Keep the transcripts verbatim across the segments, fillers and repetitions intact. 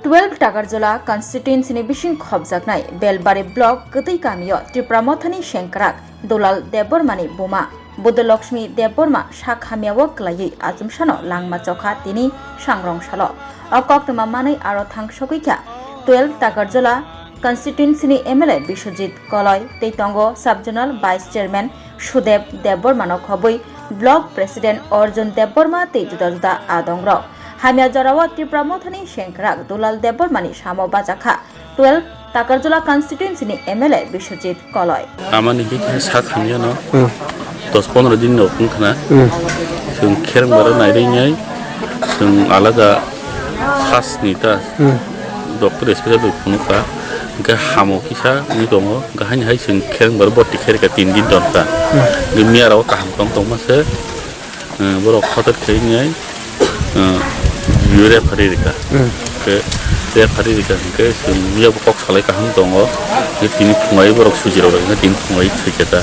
Twelve Takarjala constituency ni bising khopjaknai Belbari block Kwtwi kamio Tipra Mothani sengkrak Dulal Debbarmani buma Budolakshmi Debbarma sak hamyao kwlaiwi achumsano langma chokha tini sangrong salo. O koktwma manwi aro thangsogwi kha twelve Takarjala constituency ni M L A Biswajit Koloi tei tongo sub zonal vice chairman Sudeb Debbarmano khobwi block president Arjun Debbarma tei juda juda adongrok. Hamya jorao Tipra Mothani sengkrak Dulal Debbarmani samo bachakha twelve Takarjala constituency ni M L A Biswajit Koloi. Amani bikhe sak hamyano Hmm. dos pondro din no wngkhna. Hmm. Chwng khereng bara nairinai chwng alada sasni ta Hmm. doctor special bai phunukha. Hingkhe hamo kisa wngwi tongo. Hingkhe haini hai chwng khereng bara boti kherika tin din tonkha. Hmm. Hingkhe miyarok kaham tong tongma se, eh, borok hotet khainai, eh, urea phari rikha. Hmm. Hingkhe urea phari rikha hingkhe chwng miyabo kok salai kaham tongo. Hingkhe tini phungai borok sujirok hingkhe tini phungai thwikha ta.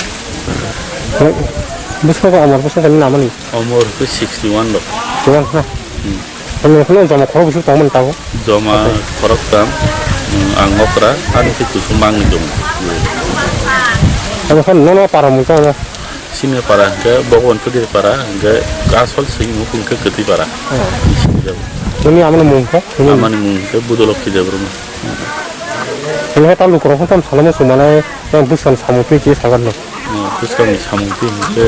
Bwskango amar bwskango namani. Omor hwnkhe sixty one rok. Sixty one ha? Hmm. Omo kheno joma khorok bwswk tongmani tabuk? Joma khorok tam, hmm, ang okra, ani se kusu mangni dong. Omo kheno nono para mungsa omo? Sini para hwnkhe Bhagwan Choudhury para hwnkhe asol sini mukung khe Kwtwi para. Hmm. Sini jago. Nini amani mung khe? Amani mung hwnkhe Budolokhi Debbarma. Hwnwi ta lukurok hwn tam salamo chwng manai, tei bwskang samung twi khe sagar no. Bwskangni samung twi hwnkhe,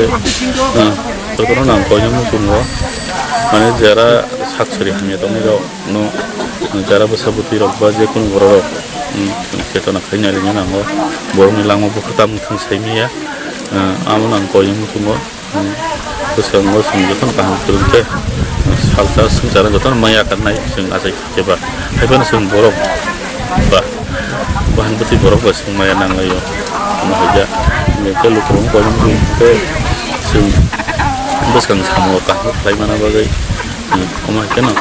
ah, jotono nang koinai muchungo, mane jara sak sari hamya tongnairok no, jara bwsa bwtwi rok ba jekunu borok rok, um, chwng chetona khai nai rwna nango, borokni langma buphuru tamo thang sai manya, ah, amo nang koinai muchungo. Hmm. Bwskango chwng jotono kaham kwrwng khe, hmm, salsa swngchar jotono maya karnai chwng achai khe ba. Haiphano chwng borok ba, bahan bwtwi borok ba chwng maya nanglaio. Omo hai khe, omo khe lukurok wng khe chwng bwskang samung kaham khlai mana bagwi, hmm, omo hai kheno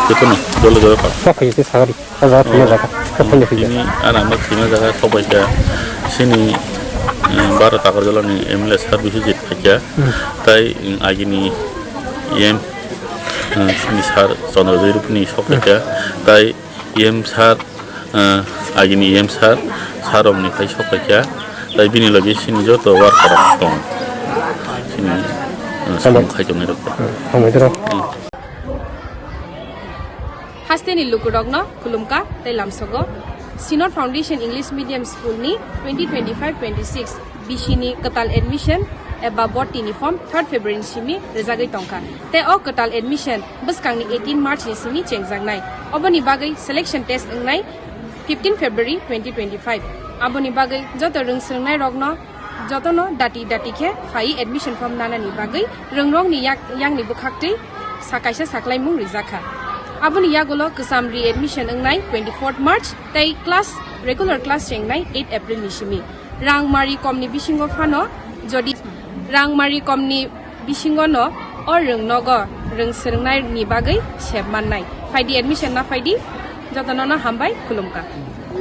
jotono dole dole kha. Sok hai khe sagari. O jaga thwima jaga, khe phai phai. Tini ana ma thwima jaga sok bai kha. Chini, eh, Baro Takarjala ni M L A sir Biswajit phai kha. Hmm. Tai, mm, agini E M, eh, chini sir Chandra Joy Rupini sok bai kha. Tai E M sir, eh, agini E M sir, sir rok ni phai sok bai kha. Tai bini logi chini joto worker rok tong. Chini, eh, samung khai tongnai rok. Hmm, hambai toro. Hmm. Hasteni lukurokno khulumkha tei lamsogo. Synod Foundation English Medium School ni twenty twenty-five twenty-six B C ni kwtal admission eba bhorti ni form third February ni simi rwjagwi tongkha. Tei o kwtal admission bwskangni eighteen March ni simi chengjaknai. Oboni bagwi selection test wngnai fifteen February twenty twenty-five. Aboni bagwi joto rwng swrwngnairokno jotono dati dati khe phai admission form nanani bagwi rwngrokni yak, yakni bwkhaktwi sa kaisa saklaimung rijak kha. Aboni yagulo kwcham re-admission wngnai twenty-fourth March tei class, regular class chengnai eight April ni simi. Rang mari komni bisingo phano jodi rang mari komni bisingo no o rwng nogo rwng swrwngnai ni bagwi sep mannai. Phaidi admission na phaidi, jotono no hambai khulumkha.